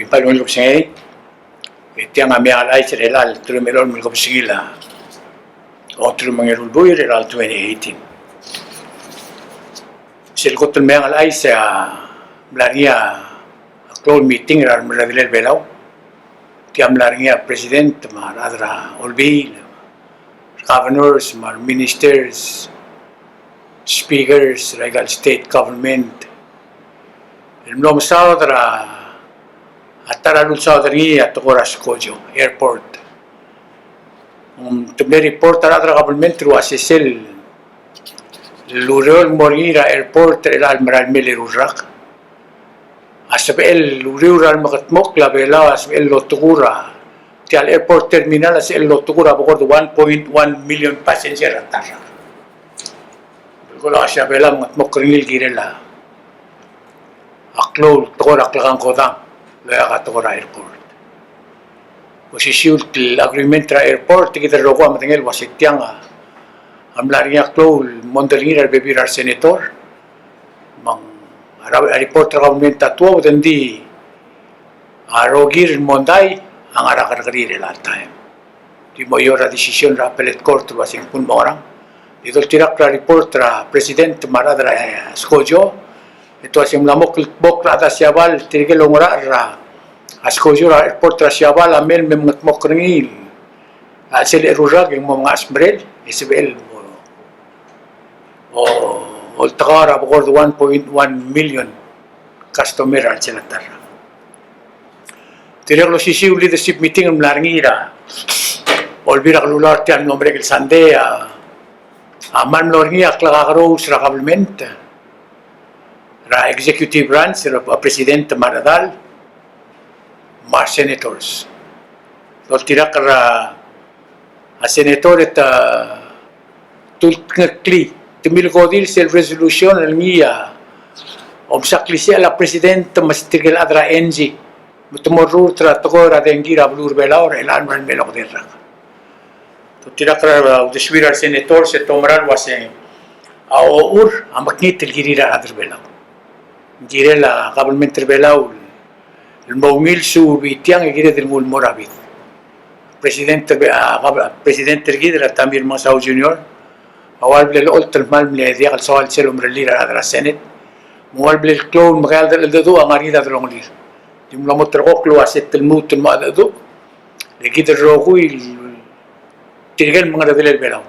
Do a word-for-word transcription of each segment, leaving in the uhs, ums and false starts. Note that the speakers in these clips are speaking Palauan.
Bai ungil kebesengei, e tiang a Meang el Chais er chelecha el teruich me a elolem el kebesengil a ongeteruich me a ongeru el buil er chelecha el twenty eighteen. Sel kot el Meang el Chais a mla er ngii a klou el meeting er a remerredelel Belau. Tia mla er ngii a President me a rechad er a Olbiil, governors me a ministers, speakers er aika el state government el mlo mesaod er a ta er a lulsaod er ngii a tekoi er a Skojio Airport. Te mle report a rechad er a government el uase sel ureor el mo er ngii er a airport er chelecha el merael mei el eru el rak a sebechel uriul er a remekedmokl a Belau a sebechel lotekur a tia el airport terminal a sebechel lotekur a bekord one point one million passenger er a ta el rak. Belkul a uase a Belau a mengedmokl er ngii el kirel a klou el tekoi er a klekangkodang el oeak a tekoi er a airport. Osisiu el agreement er a airport, kid el rokui a medengei el uase tiang a mla er ngii a klou el mondai er ngii er a rebebil er a resenator. Me ng a report er a government a tuobed, ng di a rokir el mondai a ngar er a kerrekeriil er chelecha el taem. Di mo er a decision er a appellate court el uase ng kmo ng mekerang. Di doltirakl er a report er a president me a rechad er a Skojio e te uase ng mla mo kldmokl er a chad er a Siabal tirke el oungerachel er a Skojio er a airport er a Siabal a mei el me mengedmokl er ngii a chelsel eru el rak e ng mo mengachesmerel e sebechel mo oltekau er a bekord one point one million customer er a chelsel a ta el rak. Dirrek el osisiu el leadership meeting el mla er ngii er a Olbiil er a Kelulau er tia el mlo merek el Sunday a, a kmal mlo er ngii a klekakerous er a government er a executive branch er a president me a rechedal me a senators. Doltirakl er a a senator e te ultngeklii, te milkodir sel resolution el ngii a omsa klisichel a president me se tirke el chad er a Engie me te mo rurt er a tekoi er a dengki er a beluu er a Belau er chelecha el merael mei el okedei el rak. Te ultirakl er a uldesuir a resenator e te oumera el uase a ochur a mekngit el kirir a rechad er a Belau. Ng kirel a government er a Belau el mo ungil suubii tiang e kired el nguu el mo er a bid. President er a, a, president er kid er a Tommy Remengesau Junior a ua le ble lecholt el kmal mle diak el soal sel omerellir a rechad er a Senate. Me ng ua le ble klou el mekeald el cheldecheduch a ngar er ngii a delongelir. Di mla mo terrekokl el uase te lmuut el mo cheldecheduch. Le kid el rokui el tirke el mengeredelel Belau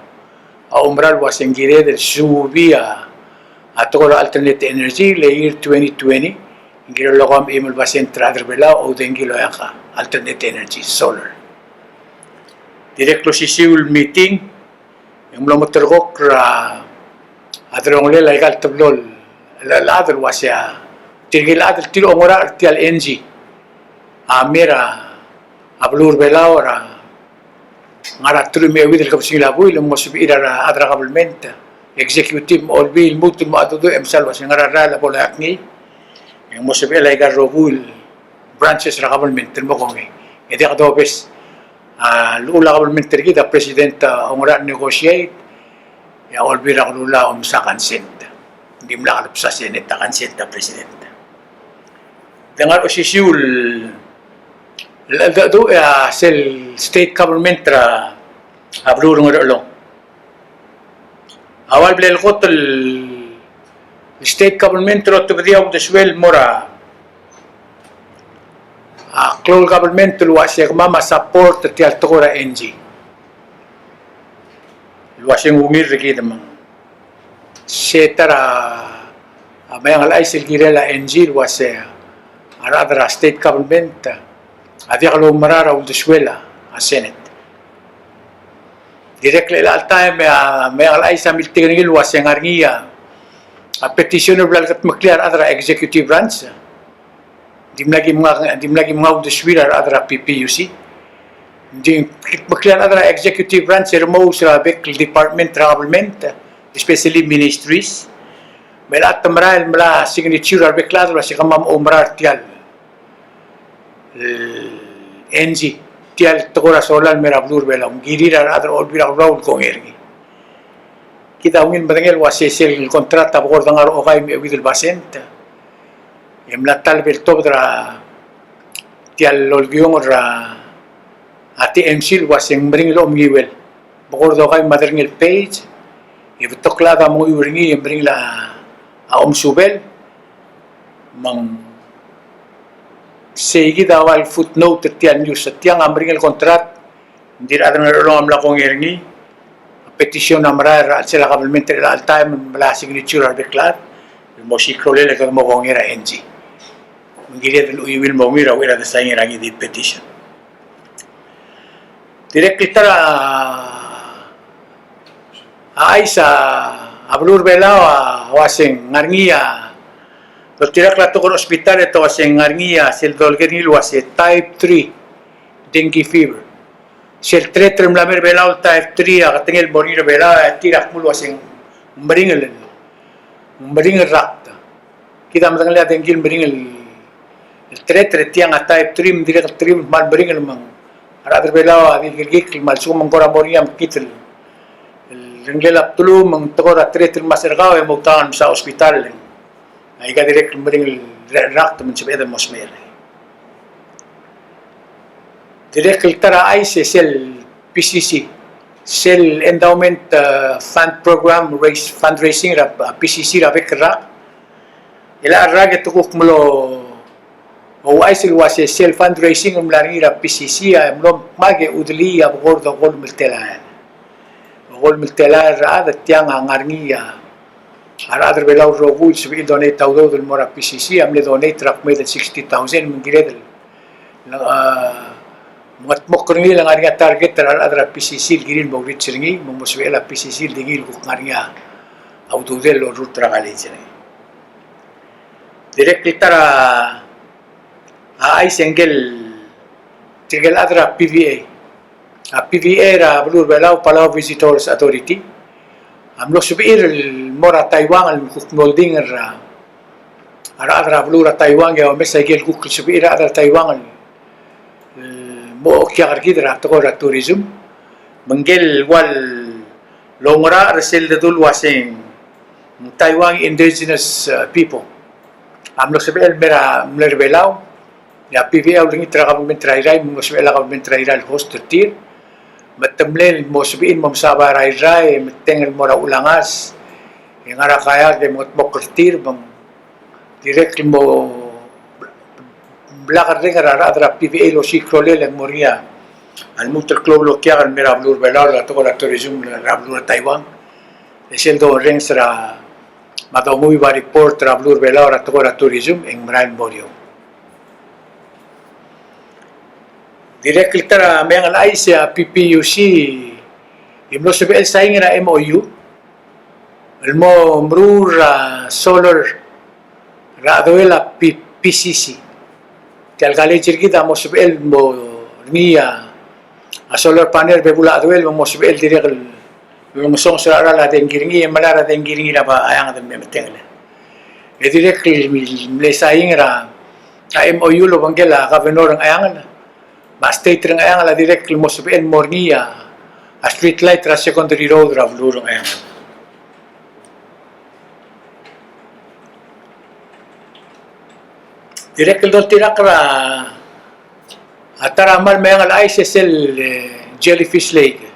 a oumera el uase ng kired el suubii a tekoi er a alternate energy, le year twenty twenty, ng kirel el okeim el basent er a rechad er a Belau a oudengki el oeak a alternate energy, solar. Dirrek el osisiu el meeting, e ng mlo meterkokl er a delongelel aika el teblo el chad el uase a tirke el chad el tir a oungerachel er tia el Engie a mei er a beluu er a Belau er a ngar er a teruich me a euid el kebesengil a buil, e ng mo sebechir a rechad er a government, executive me a olbiil el lmuut el mo cheldecheduch e mesa el uase ng ngar er a rael a bo loeak ngii, e ng mo sebechel aika el rokui el branches er a government el mo kongei. E diak dobes a llechul a government er kid a president a oungerachel el negotiate, e a olbiil er a kelulau a omsa consent. Ng dimlak lebsa Senate a consent a president. Te ngar er a osisiu el cheldecheduch e a sel state government er a beluu er a Ngerchelong a ua le ble el kot el state government el otobedii a uldesuel el mo er a klou el government el uase kemam a support er tia el tekoi er a Engie el uase ng ungil er kid me ng se ta er a Meang el Chais el kirel a Engie el uase a rechad er a state government a diak loumerang er a uldesuel a Senate. Dirrek el chelecha el taem e a Meang el Chais a miltik er ngii el uase ng ngar er ngii a petition el bla lekedmeklii a rechad er a executive branch. Dimlak ki menga, dimlak ki menga uldesuir a rechad er a P P U C. Ng di kldmeklii a rechad er a executive branch e remous er a bek el department er a government, especially ministries. Me a chad a merael el mla signature a rebek el chad el uase kemam a oumera er tia el Engie, tia el tekoi er a solar el mei er a beluu er a Belau. Ng kirir a rechad er a olbiil er a kelulau el kongei er ngii. Kid a ungil medengei el uase sel contract a bekord ngar er a okeim me a euid el basent e mla ta el bla ltobed er a tia el olkiong er a, a T M C el uase ng meringel a omenguiuel. Bekord okai me a derengel page, e betok el chad a menguiu er ngii e meringel a, a omesubel, me ng sei kid a ua el footnote er tia el news, tiang a meringel contract, ng di rechad er a Ngerchelong a mla kongei er ngii, a petition a merael er a chelsel a government er chelecha el taem, me a signature a rebek el chad, el mo siik a rolel e kede mo kongei er a N G. Me ng kired el chuiuii el mo ungil er a uchei er a de sign er ngii di el petition. Dirrek el ta er a chais a beluu er a Belau a uase ng ngar er ngii a, doltirakl a tekoi er a hospital e te uase ng ngar er ngii a sel dolekoi er ngii el uase type three dengue fever. Sel threat el mla mei er a Belau el type three a ketengel el mo er ngii er a Belau e tir a kmo el uase ng meringel, meringel rakt. Kid a medengelii a dengue el meringel el threat er tiang a type three, me ng dirrek el three me ng kmal meringel me ng a rechad er a Belau a di kerekikl me a lsekum ng kora mo er ngii a mekngit el, el rengelel a bdelum me ng tekoi er a threat el mo er kau e mo tang el msa hospital. Aika dirrek el meringel rakt me ng sebeched el mo smecher. Dirrek el ta er a chais e sel P C C, sel endowment, eh, fund program, raise, fundraising er a P C C er a bek el rak. E a rak e te kuk mlo ouchais el uase sel fundraising el mla er ngii er a P C C a mlo dmak e chudelii a bekord okolem el telael. Okolem el telael er a chad, tiang a ngar er ngii a a rechad er a Belau el rokui el sebechir el donate a udoud el mo er a P C C, a mle donate er a kmeed el sixty thousand, me ng kired el, a, mengedmokl er ngii el ngar er ngii a target er a rechad er a P C C el kirir el mo reach er ngii, me ng mo sebechel a P C C el di ngii el kuk ngar er ngii a ududel el orurt er a college er ngii. Dirrek el ta er a a chais e ngike el, tirke el chad er a P V A. A P V A er a beluu er a Belau, Palau Visitors Authority, a mlo sebechir el mo er a Taiwan el kuk molding er a, a rechad er a beluu er a Taiwan, e a omes a ikel kuk sebechir a rechad er a Taiwan el, el mo okiak er kid er a tekoi er a tourism. Me ngike el ua loungerachel er sel dedu el uase ng Taiwan indigenous, uh, people a mlo sebechel el mei er a, mle er a Belau, e a P V A a ulengit er a government er a Irrai, me ng mlo sebechel a government er a Irrai el host er tir. Me te mlei el mo sebechir el mo mesaod er a Irrai, e metengel el mo er a Ulengas, e ngar er a kayak e mengedmokl er tir, me ng dirrek el mo blak el reng er a rechad er a P V A el osiik a rolel e ng mo er ngii a lmuut el klou el okiak el mei er a beluu er a Belau er a tekoi er a tourism er a beluu er a Taiwan. E sel dorrenges er a, me a donguiu a report er a beluu er a Belau er a tekoi er a tourism e ng merael el mo er eou. Dirrek el ta er a meang el chais e a P P U C a mlo sebechel el sain er a M O U el mo meruul er a solar er a cheduel a P-, P C C. Tia el college er kid a mo sebechel el mo er ngii a solar panel er a bebul a cheduel, me ng mo sebechel dirrek el olengesonges er a cheral a dengki er ngii, e melai er a dengki er ngii er a Cheanged el me metengel. E dirrek el mle sain er a M O U el obengkel a governor er a Cheanged me a state er a Cheanged a dirrek el mo sebechel el mo er ngii a street light er a secondary road er a beluu er a Cheanged. Dirrek el doltirakl er a ta er a kmal meang el chais e sel, eh, Jellyfish Lake.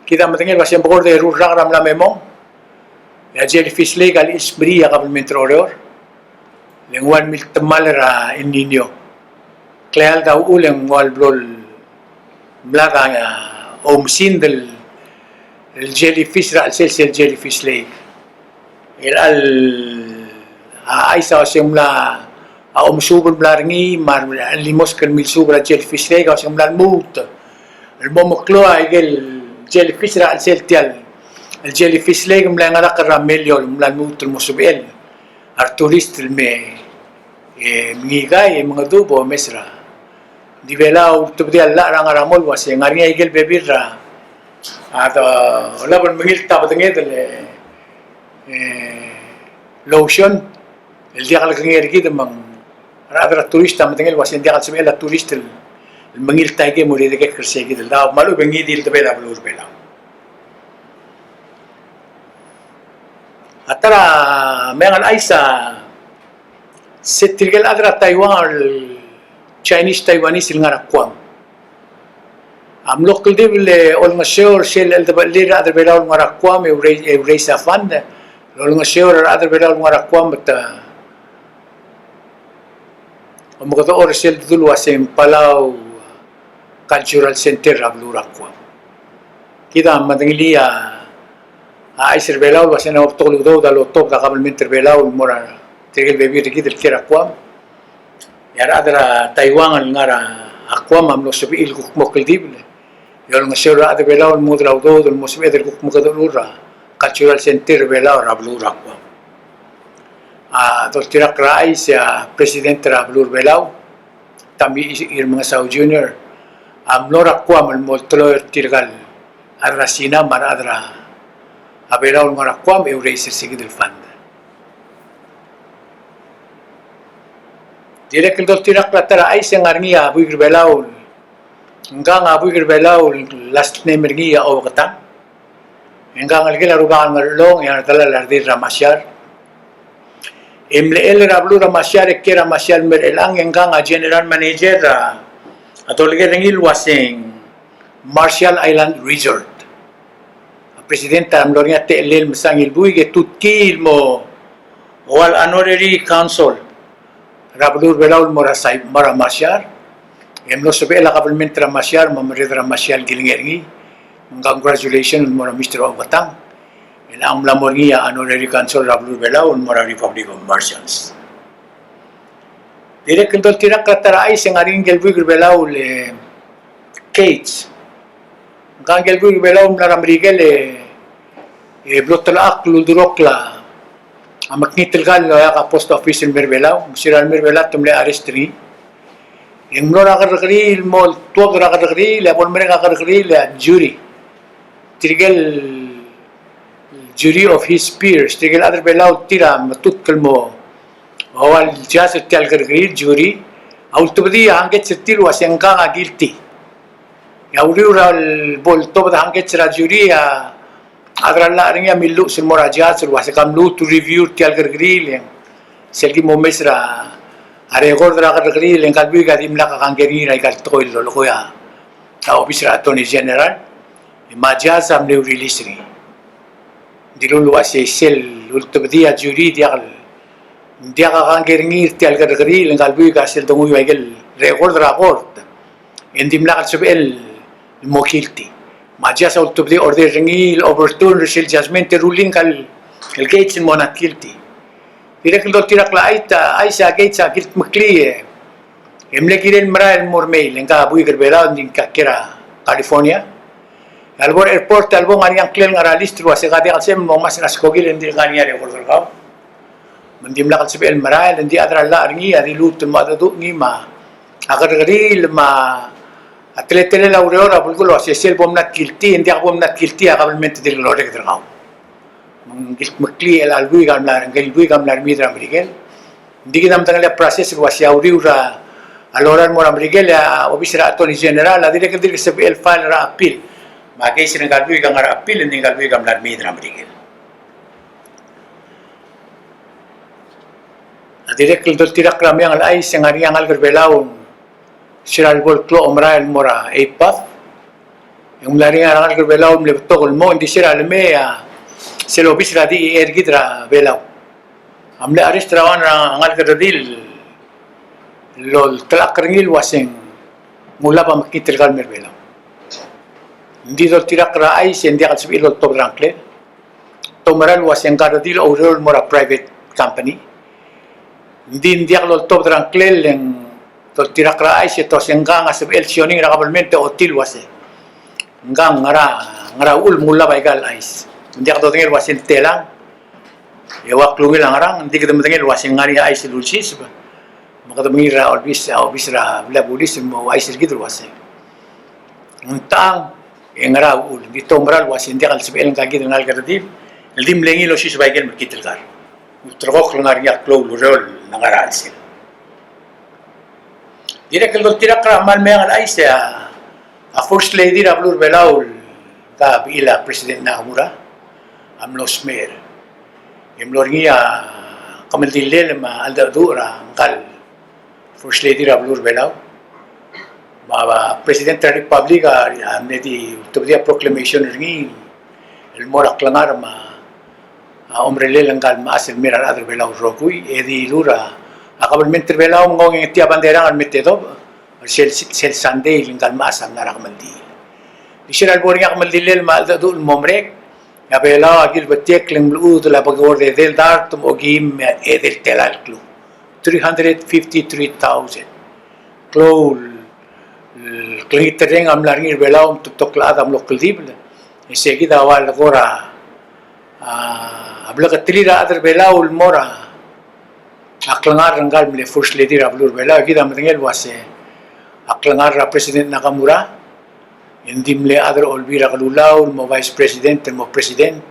Kid a medengei el uase ng bekord a eru el rak er a mla me mong, e a Jellyfish Lake a lechub e ng mei a kabelment er a Oreor, le ng ua el miltemall er a El Niño. Kleald a uchul e ng ua el blo el mlad a, a, oumesingd el jellyfish er a chelsel sel Jellyfish Lake. El, a, chais a uase ng mla, a, omesuub el mla er ngii, me a limosk el milsuub er a Jellyfish Lake a uase ng mla lmuut el mo meklou a ikel jellyfish er a chelsel tial, el Jellyfish Lake a mla ngerakl er a Meliou, mla lmuut el mo sebechel a retourist el me, e, mengikai, e, mengedub, e omes er a. Di Belau a ultebedii a llach er a ngar er a mong el uase ng ngar er ngii a ikel bebil er a, a, dolab el mengilt a bedenged el, e, lotion, el diak lekengei er kid me ng, a rechad er a tourist a medengei el uase ng diak el sebechel a tourist el, el mengilt a ikel mo er a idekekl er sei kid el daob, me a lechub e ng ngii di el debel a beluu er a Belau. A ta er a meang el chais a se tirke el chad er a Taiwan el Chinese Taiwanese el ngar er a Guam. A mlo kldibel e olengeseu er sel cheldebechelir a rechad er a Belau el ngar er a Guam e ourei-, e ouraise a fund el olengeseu er a rechad er a Belau el ngar er a Guam me te omekedechor er sel dedu el uaseng Palau Cultural Center er a beluu er a Guam. Kid a medengelii a chais er a Belau el uaseng a betok el udoud a lotobed a kabelment er a Belau el mo er tirke el bebil er kid el kiei er a Guam. E a rechad er a Taiwan el ngar er a Guam a mlo sebechir el kuk mo kldibel e olengeseu er a rechad er a Belau el mo er a udoud el mo sebeched el kuk mo mekedechor er a Cultural Center er a Belau er a beluu er a Guam. A doltirakl er a chais e a President er a beluu er a Belau, Tommy Remengesau Junior, a mlo er a Guam el mo olteloi er tirka el chad er a Sina me a rechad er a Belau el ngar er a Guam e ouraise er se kid el fund. Dirrek el doltirakl er a ta er a chais e ng ngar er ngii a buik er a Belau, ngkang a buik er a Belau el last name er ngii a Obeketang. E ngka a ngelekel a Rubak el Ngerchelong, e a delal a redil er a Masiar. E mlechell er a beluu er a Masiar, e kiei er a Masiar el mer chelechang, e ngkang a general manager er a, a doleker er ngii el uaseng Marshall Island Resort. A president a mlo er ngii a techellel el mesa ngii el buik e tutkii el mo ua el honorary consul er a beluu er a Belau el mo er a Sai-, mo er a Masiar. E mlo sebechel a kabelment er a Masiar me a merreder er a Masiar el kilengei er ngii. Congratulations el mo er a Mister Obeketang. E ng mla mo er ngii a honorary consul er a beluu er a Belau el mo er a Republic of Mauritius. Dirrek el doltirakl er a ta er a chais e ng ngar er ngii ngike el buik er a Belau el, e, Gates. Ngka ngike el buik er a Belau el mla er a Merikel e, e blo telechakl el uldurokl a mekngit el kall el oeak a post office el mer a Belau, me sel lemei er a Belau te mle arrest er ngii. E ng mlo er a kerrekeriil el mo tuobed er a kerrekeriil, e a bo lemerek a kerrekeriil e a jury. Tirke el jury of his peers, tirke el chad er a Belau tir a metutk el mo ua el judge er tia el kerrekeriil, jury, a ultebedii a hangkets er tir el uaseng ngkang a guilty. E a uriul er a bo ltobed a hangkets er a jury a chad er a llach er ngii a milluches el mo er a judge el uaseng ke mluut el review er tia el kerrekeriil e sel ki mo mes er a record er a kerrekeriil e ngka el buik a dimlak a kangkei er ngii er aika el tekoi el lolekoi a obis er a Attorney General. E me a judge a mle release er ngii. Ng dilu el uasei sel ultebedii a jury diak el, diak a kangkei er ngii er tia el kerrekeriil e ngka el buik a sel donguiu aike el record er a court e ng dimlak el sebechel el mo guilty. Me a judge a ultebedii a order er ngii el overturn er sel judgment e ruling ngka el Gates el mo not guilty. Dirrek el doltirakl a chais, a chais e a Gates a kildmeklii e mle kirel el merael el mo er a mail e ngka a buik er a Belau e ng di ngka kiei er a California. E a lebo er a airport a lebo ng ngar er ngii a ngklel el ngar er a list el uasei ke diak el sebechem el mo ngmasech er a skoki e ng dirk ngar er ngii a record er kau. Me ng dimlak el sebechel el merael, e ng di chad er a llach er ngii a diluut el mo mengedecheduch ngii me a kerrekeriil me a teletelel a ureor a belkul el uasei sel bo mnot guilty, e ng diak bo mnot guilty a kabelment a dirk lorreked er kau. Me ng kildmeklii el a lbuik a mla, ngike el buik a mla er a Merikel. Ng di kid a medengelii a process el uasei a uriul er a lorael el mo er a Merikel e a obis er a Attorney General a dirrek el dirk sebechel el file er a appeal. Me a case er ngika el buik a ngar er a appeal, e ng di ngika el buik a mla er a Merikel. A dirrek el doltirakl er a meang el chais e ng ngar er ngii a ngalek er a Belau, sera lebo el klou a omerael el mo er a EIPAF. E ng mla er ngii a rengalek er a Belau el mle betok el mo, ng di sera lemei a sel obis er a DEA er kid er a Belau a mle arrest er a one er a ngalek el redil el oltelechakl er ngii el uaseng ng ulab a mekngit el kall el mer a Belau. Ng di doltirakl er a chais e ng diak el sebechir el oltobed er a ngklel. Te oumera el uaseng ngka el redil a oureor el mo er a private company. Ng di ng diak loltobed er a ngklel e ng doltirakl er a chais e te uaseng ngkang a sebechel el sioning er a kabelment e ochotii el uasei ngkang ngera, ngera uchul me ng ulab aika el chais. Ng diak dodengei el uasei ng telang e ua klungel a ngerang, ng di kede medengei el uasei ng ngar er ngii a chais el ulsiseb. Me kede mengiil er a obis, a obis er a blil a bulis el mo ouchais er kid el uasei ng tang e ngera uchul, ng di te oumera el uasei ng diak el sebechel ngka kid el ngalek el redil el di mle ngii el osiseb aike el mekngit el kar. Ulterekokl el ngar er ngii a klou el ureor el ngar er a chelsel. Dirrek el doltirakl er a kmal meang el chais e a First Lady er a beluu er a Belau, ngka bechil a President Nakamura, a mlo smecher. E mlo er ngii a kemeldillel me a cheldecheduch er ngka el First Lady er a beluu er a Belau. Me a President er a Republic a, a mle di ultebedii a proclamation er ngii el mo er a klengar me a, a omerellel ngka el mechas el mei er a rechad er a Belau el rokui, e di lura a kabelment er a Belau me ng ongetii a bandera el me tedobech er sel, sel Sunday el ngka el mechas a mla er a kemeldiil. Di sel lebo er ngii a kemeldillel me a cheldecheduch el mo merek, e a Belau a kilbetiekl e ng mlechudel a bekord edei el dart me a okeim me a edei el telael el kluk. Three hundred fifty-three thousand. Klou el klengiterreng a mla er ngii er a Belau me te betok el chad a mlo kldibel. E se kid a ua lekora, a, a bleketelir a chad er a Belau el mo er a, a klengar er ngka el mle First Lady er a beluu er a Belau. E kid a medengei el uase a klengar er a President Nakamura, e ng di mle chad er a Olbiil er a Kelulau el mo Vice President el mo President.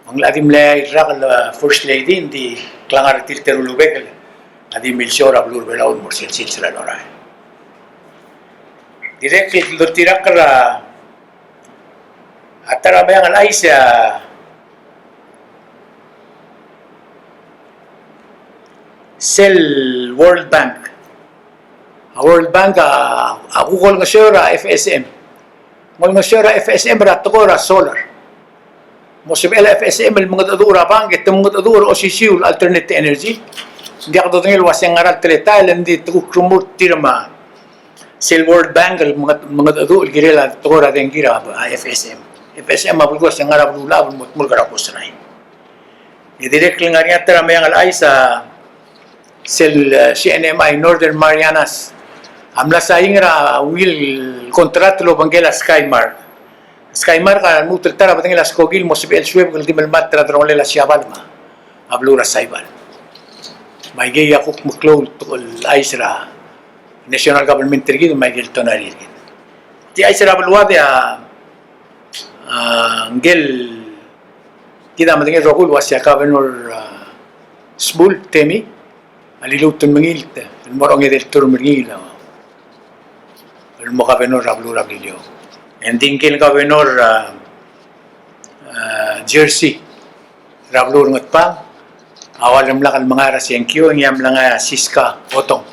Me ng locha di mle rak el First Lady, ng di klengar er tir el teru el rubek el a di milsiou er a beluu er a Belau el mo er sel sils er a lorael. Dirrek el doltirakl er a, a ta er a meang el chais a sel World Bank. A World Bank a, a kuk olengeseu er a F S M. Ng olengeseu er a F S M er a tekoi er a solar. Mo sebechel a F S M el mengedecheduch er a bank, e te mengedecheduch er a osisiu el alternate energy. Ng diak dodengei el uase ng ngera el teletael, e ng di te kuk remurt tir me a sel World Bank el menged-, mengedecheduch el kirel a tekoi er a dengki er a F S M. F S M a belkul a se ng ngera a beluulechad el mo dmulk er a kosrael. E dirrek el ngar er ngii a ta er a meang el chais a sel, eh, C N M I, Northern Marianas, a mla saing er a ungil contract el obengkel a Skymark. Skymark a lmuut el ta er a bedengel a skoki el mo sebechel el suebek el di melemalt er a delongelel a Siabal me a beluu er a Saibal. Me aikei a kuk meklou el chais er a national government er kid me aikei el tonari er kid. Di chais er a beluad e a, a, ngike el kid a medengei el rokui el uase a Governor, a, Shmull Temmy a liluut el mengilt el mo er a ongedei el term er ngii el mo governor er a beluu er a Beliliou. E ng di ngike el governor, a, a, Jersey er a beluu er a Ngatpang a ua lemlak el mengai er a sengkio, e ngii a mlengai a Siska Otong.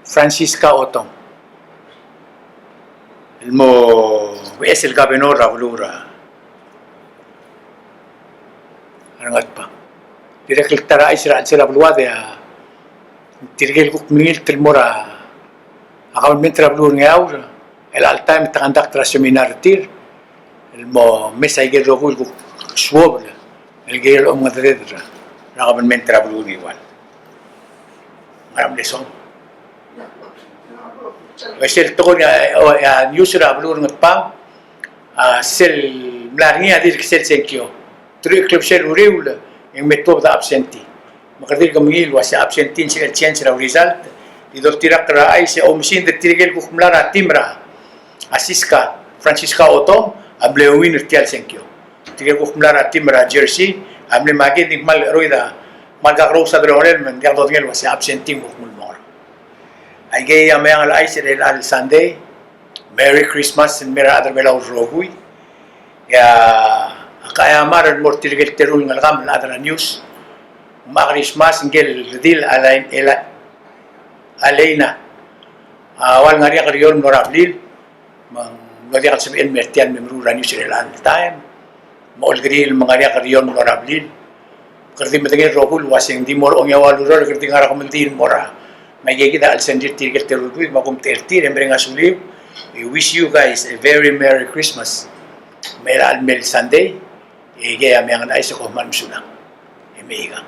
Francisca Otong el mo beches el governor er a beluu er a Ngatpang. Dirrek el ta er a chais er a chelsel a beluad e a tirke el kuk mengilt el mo er a government er a beluu er a Ngeaur, el chelecha el taem e te conduct er a seminar er tir el mo mes aike el rokui el kuk suobel el kirel a omengedereder er a government er a beluu er a Ngiwal. Ngera mle song. E sel tekoi er a, o, a, news er a beluu er a Ngatpang, a, sel mla er ngii a dirk sel sengkio. Teruich el klebesei el uriul e ng me tuobed a absentee. Me kede dirk mengiil el uase a absentee a sebechel change er a result. Di doltirakl er a chais e oumesingd er tirke el kuk mla er a team er a Siska, Francisca Otong, a mle win er tia el sengkio. Tirke el kuk mla er a team er a Jersey a mle makei, di kmal cheroid a, kmal kakerous a delongelel me ng diak dodengei el uase a absentee a kuk mle mo er a. Aikei a Meang el Chais er chelecha el Sunday. Merry Christmas el mei er a rechad er a Belau el rokui. E a Kaiamar el mo er tirke el teru el ngelekam el chad er a news. Me a Christmas ngike el redil a Aleina. A ua el ngar er ngii a kerior el mlo er a blil. Me ng mlo diak el sebechel el mer tia el me meruul er a news er chelecha el taem. Me a Olkeriil me ng ngar er ngii a kerior el mlo er a blil. Kede di medengei el rokui el uase ng di mo er a ongeua el ureor, kede di ngar er a kemeldiil el mo er a. Me aikei kid a chelsengir tirke el teru el buik me a kumtechei er tir e mereng a suliu. We wish you guys a very Merry Christmas. Me chelecha el mei el Sunday, e aikei a Meang el Chais e kom kmal mesulang. E mei kang.